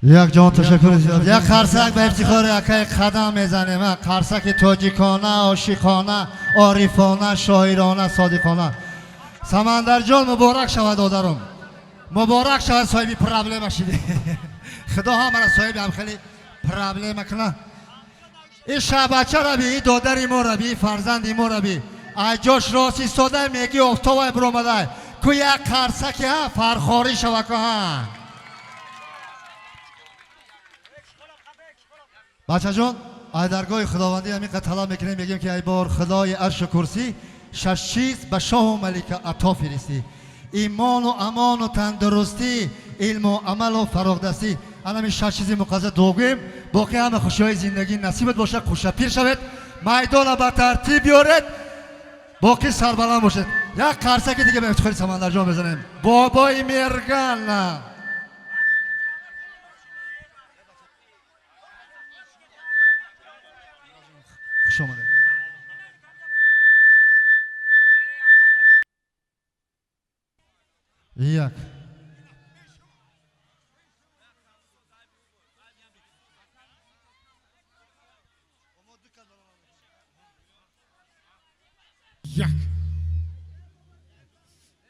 Як ҷон ташаккур зиёд. Як қарсак ба ифтихори акай қадам мезанем. Қарсаки тоҷикона, ошиқона, орифона, шоирона, содиқона. Самандарҷон, муборак шавад, додарум. Муборак шавад, соҳиби проблема шидӣ. Худо ҳамара соҳиби ҳам хеле проблема куна. Ин шабача раби, и додари мо раби, и фарзанди мо раби. Ай ҷош рост истода, меги офтобай биромадай. Ку як қарсаки ҳа, фархорӣ шава ку ҳа. Бачаҷон, ай даргоҳи худовандӣ ҳамин қад талаб мекунем, мегӯем ки ай бор худои аршу курсӣ, шаш чиз ба шоҳу малика ато фиристӣ: имону амону тандурустӣ, илму амалу фароғдастӣ. Анами шаш чизи муқаддас дуогӯем, боқӣ ҳама хушиҳои зиндагӣ насибат бошад. Хушапир шавед, майдона ба тартиб биёред, боқӣ сарбаланд бошед. Як қарсаки дига ба ифтихори Самандарҷон мезанем. Бобои Мерган, хуш омадед. Як як.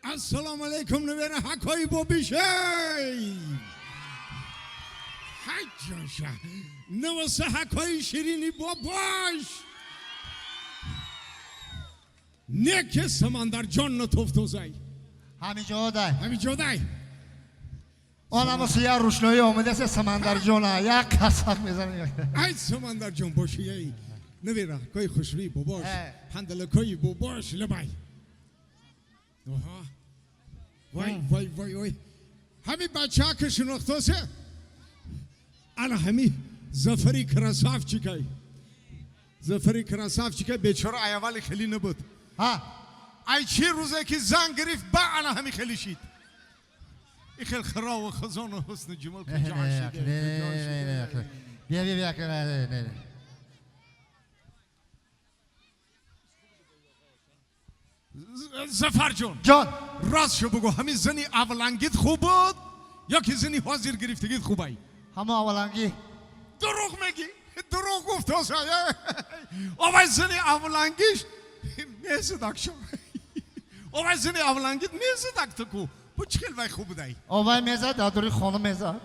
Ассалому алайкум, навера ҳакои бобишей. Ҳаҷоша. Наваса ҳакои ширини бобош. Неке Самандарҷон натофтозай. Ҳамиҷодай. Ҳамиҷодай. Он ҳама як рӯшноӣ омадааст, Самандарҷона як қарсак мезанем. Ай Самандарҷон боши, эй. Навера ҳакои хушрӯи бобош. Ҳандалакои бобош лабай. Оҳа. Вай, вай, вай, вай. Ҳами бача ки шинохтосе? Ана ҳами Зафари красавчикай. Зафари красавчикай, бечора ай аввали хеле набуд. Ҳа. Ай чӣ рӯзе ки зан гирифт, ба ана ҳами хеле шид. И хел хираву хазону ҳусну ҷамол куҷо шиде? Куҷо шиде? Бия, бия, бия. Зафарҷон. Ҷон. Ростшо бугӯ, ҳамин зани аввалангит хуб буд ё ки зани ҳозир гирифтагит хубай? Ҳамо аввалангӣ. Дурӯғ мегӣ, дурӯғ гуфтоса. Овай зани аввалангиш мезадак шо. Овай зани аввалангит мезадак ту ку. Бу чӣ хел вай хуб будай? Овай мезад, дар дури хона мезад.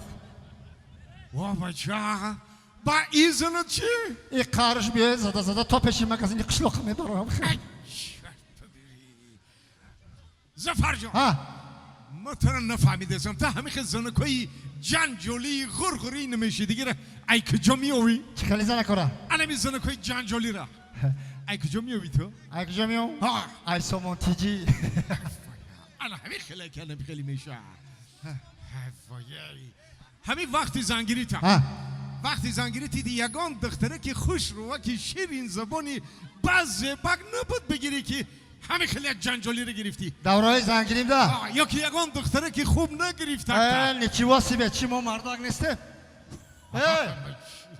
Ва бача, ба изнат чӣ? И қарш биёед, зада зада то пеши магазини қишлоқа мебарам. Зафарҷон. Ҳа. Ма тура нафаҳмидасам, та ҳамин хел занакҳои ҷанҷолии ғурғурӣ намеши дигара ай куҷо меовӣ? Чӣ хели занакора? Анами занакҳои ҷанҷолира ай куҷо меовӣ ту? Ай куҷо меом? Ай Сомон Тиҷи. Ана ҳамин хеле калам хеле меша. Ҳамин вақти зангирита, вақти зангирӣ тиди, ягон духтаре ки хушрӯва, ки ширин забони, базебак набуд бигирӣ, ки ҳамин хеле як ҷанҷолиро гирифтӣ? Давраҳои зангирим да? Ё ки ягон духтаре ки хуб нагирифта? Ничего себе, чӣ, мо мардак нестем?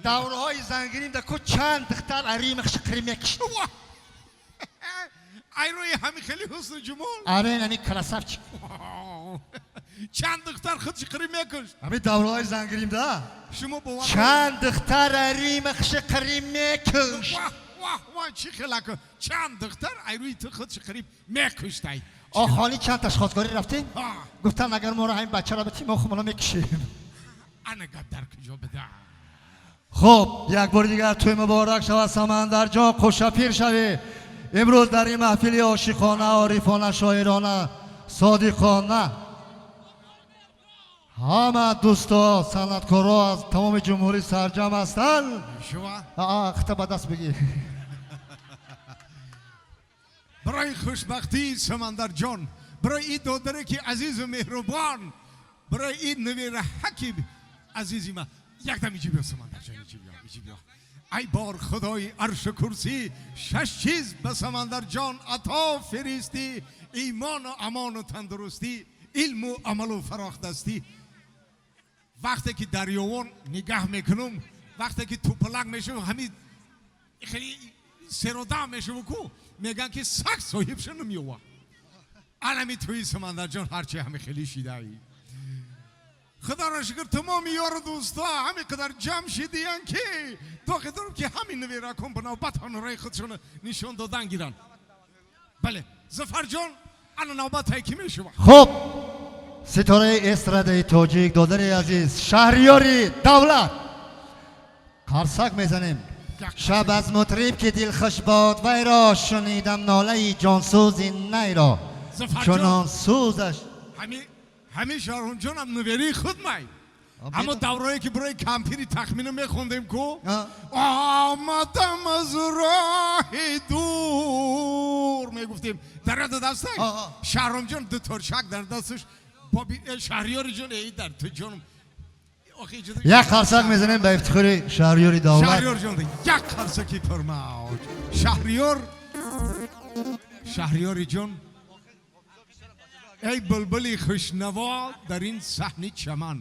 Давраҳои зангирим да ку чанд духтар аримахши қиримекишт. Ай рӯи ҳамин хеле ҳусну ҷумол? Аре, ами красавчик. Чанд духтар худши қирим мекушт? Ҳамин давраҳои зангирим да шумо бовар чанд духтар аримахши қирим мекушт. Ваҳ, ваҳ, ваҳ, чӣ хелаку, чанд духтар ай рӯи ту худши қирим мекуштай? Охони чанд таш хостгорӣ рафтем, гуфтанд, агар моро ҳамин бачаро битим, мо хумона мекушем. Ана гап дар куҷо буда? Хуб, як бори дигар тӯй муборак шавад, Самандарҷон, хушапир шавӣ. Имрӯз дар ин маҳфили ошиқона, орифона, шоирона, содиқона ҳама дӯсто, санъаткоро аз тамоми ҷумҳурӣ сарҷам ҳастанд. Шума Хита ба даст бигир. Барои хушбахтии Самандарҷон, барои ин додаре ки азизу меҳрубон, барои ин навираҳаки азизи ма, якдам иҷи биё, Самандарҷон, иҷи биё, иҷи биё. Ай бор худои аршу курсӣ, шаш чиз ба Самандарҷон ато фиристӣ: имону амону тандурустӣ, илму амалу фарохдастӣ. Вақте ки дарёвон нигаҳ мекунум, вақте ки тупалак мешаву, ҳамин хеле серодам мешаву ку, мегӯянд ки саг соҳибша намеёва. Анами тӯи Самандарҷон ҳарчи ҳами хеле шидаи. Худоро шукр, тамоми ёру дӯстҳо ҳамин қадар ҷамъ шидиян, ки тоқи дорам, ки ҳамин наберакон ба навбат ҳунарҳои худшона нишон додан гиранд. Бале, Зафарҷон, ана навбат ки мешавад. Хуб, ситораи эстрадаи тоҷик, додари азиз Шаҳриёри Давлат, қарсак мезанем. Шаб аз мутриб ки дилхуш бод вайро, шунидам нолаи ҷонсӯзи найро, чунон сӯзаш. Ҳамин Шаҳромҷонам навераи худ май. Аммо даврое ки барои кампири тахмина мехондем ку, омадам аз роҳи дур мегуфтем, дар ёдат ҳастай? Шаҳромҷон дуторшак дар дасташ, Шаҳриёри ҷон, эй дар ту ҷонам. Як қарсак мезанем ба ифтихори Шаҳриёри Давлат. Шаҳриёр ҷон, як қарсаки пурмавҷ. Шаҳриёр, Шаҳриёри ҷон, эй булбули хушнаво дар ин саҳни чаман.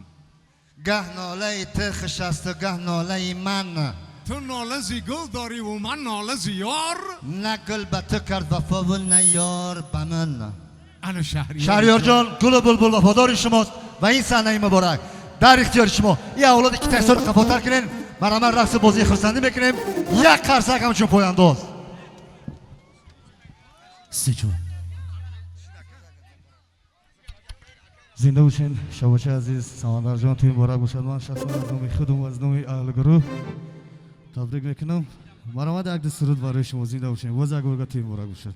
Гаҳ нолаи ту хуш асту, гаҳ нолаи ман. Ту нола зи гул дорӣ ву ман нола зи ёр. На гул ба ту кард вафову, на ёр ба ман. Ана Шаҳриёр. Шаҳриёрҷон, гулу булбул вафодори шумост ва ин саҳнаи муборак дар ихтиёри шумо. И авлоди ки тайсор қафотар кунем, марҳамат, рақсу бозии хурсандӣ мекунем. Як қарсак ҳамчун пояндоз. Сичу. Зинда бошен, шабочи азиз, Самандарҷон, тӯи муборак бошад. Ман шахсан аз номи худам ва аз номи аҳли гурӯҳ табрик мекунам. Марҳамат, як ду суруд барои шумо. Зинда бошен, боз як борга тӯи муборак бошад.